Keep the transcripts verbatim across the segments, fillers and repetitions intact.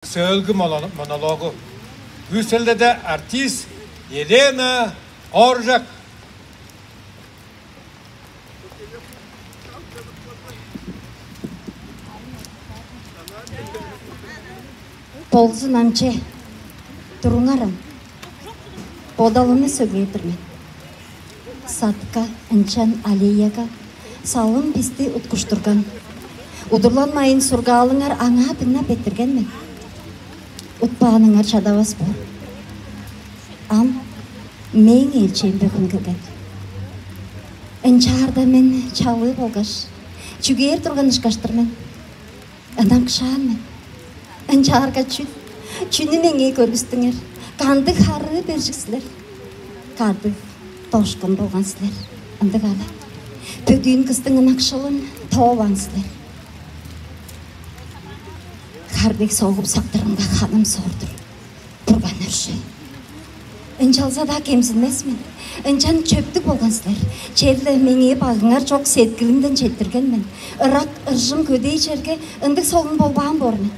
Сөөлгү монологу. Күүселдеде артист Елена Оржак. Болзун, амче, туруңарам. Бодалымны сөглээр-дир мен. Садка, ынчан аллеяга салым бисти уткуштурган. Удурланмайн сургаалыңар аңаа дыңнап эрттирген мен. Утпааныңар чадавас боор. Ам мээң ээлчээм бөгүн келген. Ынчаарда мен чалыы болгаш, чүгээр турган ышкаш-тыр мен. Ынакшаан мен. Ынчаарга чүл, чүнү меңээ көргүстүңер? Кандыг харыы бержик силер? Кадыг дошкун болган силер. Ындыг але. Бөдүүн кыстың ынакшылын тооваан силер. Хар дег согуп сактырымга ханым соор-дур. Бурган өршээл. Ынчалза-даа кемзинмес мен. Ынчан чөптүг болган силер. Черле меңээ багыңар чок сеткилимден четтирген мен. Ырак, ыржым көдээ черге ындыг солун болбаан боор мен.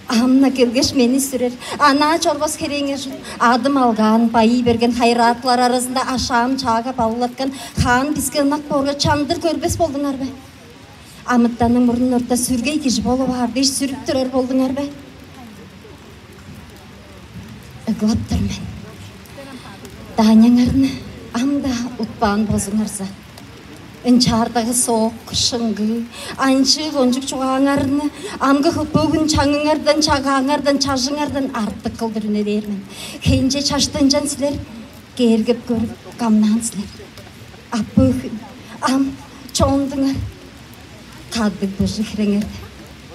Ам-на келгеш, мени сүрер, анаа чорбас херээңер чүл? Адым алгаан, байый берген, хайыраатылар аразында ашаам чаага балыглаткан хаан биске ынак боорга, чандыр көрбес болдуңар бе? Амытанның мурнун орта сүргей кижи болуп аар дээш, сүрүп турар болдуңар бе? Ыглап тур мен. Дааныңарны ам-даа утпаан болзуңарза. Ынчаардагы соок, шыңгыы, анчыы кончуг чугааңарны амгы хөпөөгүн чаңыңардан, чагааңардан, чажыңардан артык кылдыр үнелээр мен. Хенче чашты ынчан силер кээргеп көрүп, камнаан силер. А бөгүн ам чоондуңар кадыг быжыг хиреңерде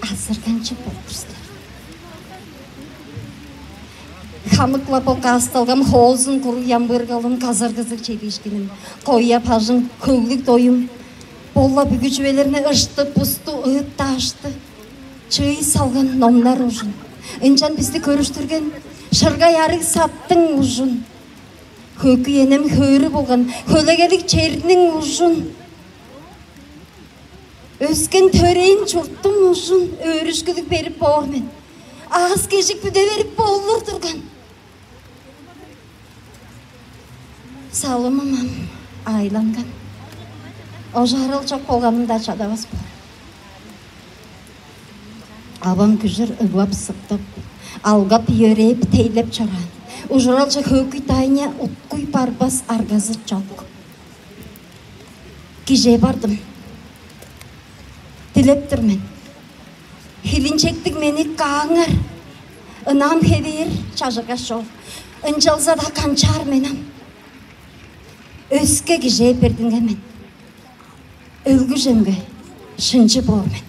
азырганчыг болуп тур силер. Хамык-ла бо каасталгам, хоозун куруг ямбыыргалым, казаргызыг чедиишкиним, коя бажың, хөглүг доюм, бо-ла бүгү чүвелерни, ышты-бусту, ыыт-даашты чыый салган номнар ужун, ынчан бисти көрүштүрген шыргай арыг саттың ужун, хөкү энем хөөрү болган хөлегелиг черниң ужун, өскен төрээн чурттуң ужун өөрүшкүлүг берип боор мен. Аас-кежик бүде берип болур турган. Салымым ам аайланган. Ожаарыл чок болганым-даа чадавас боор. Авам күжүр ыглап-сыктап, алгап-йөрээп, тейлеп чораан. Ужуралче хөөгүй дайня уткуй барбас аргазы чок. Кижээ бардым. Дилеп тур мен. Хилинчектиг мени кааңар. Ынаам хевээр чажыргаш чоор. Ынчалза-даа канчаар мен ам. Өске кижээ бердинген мен. Өлгүжемге шынчы боор мен.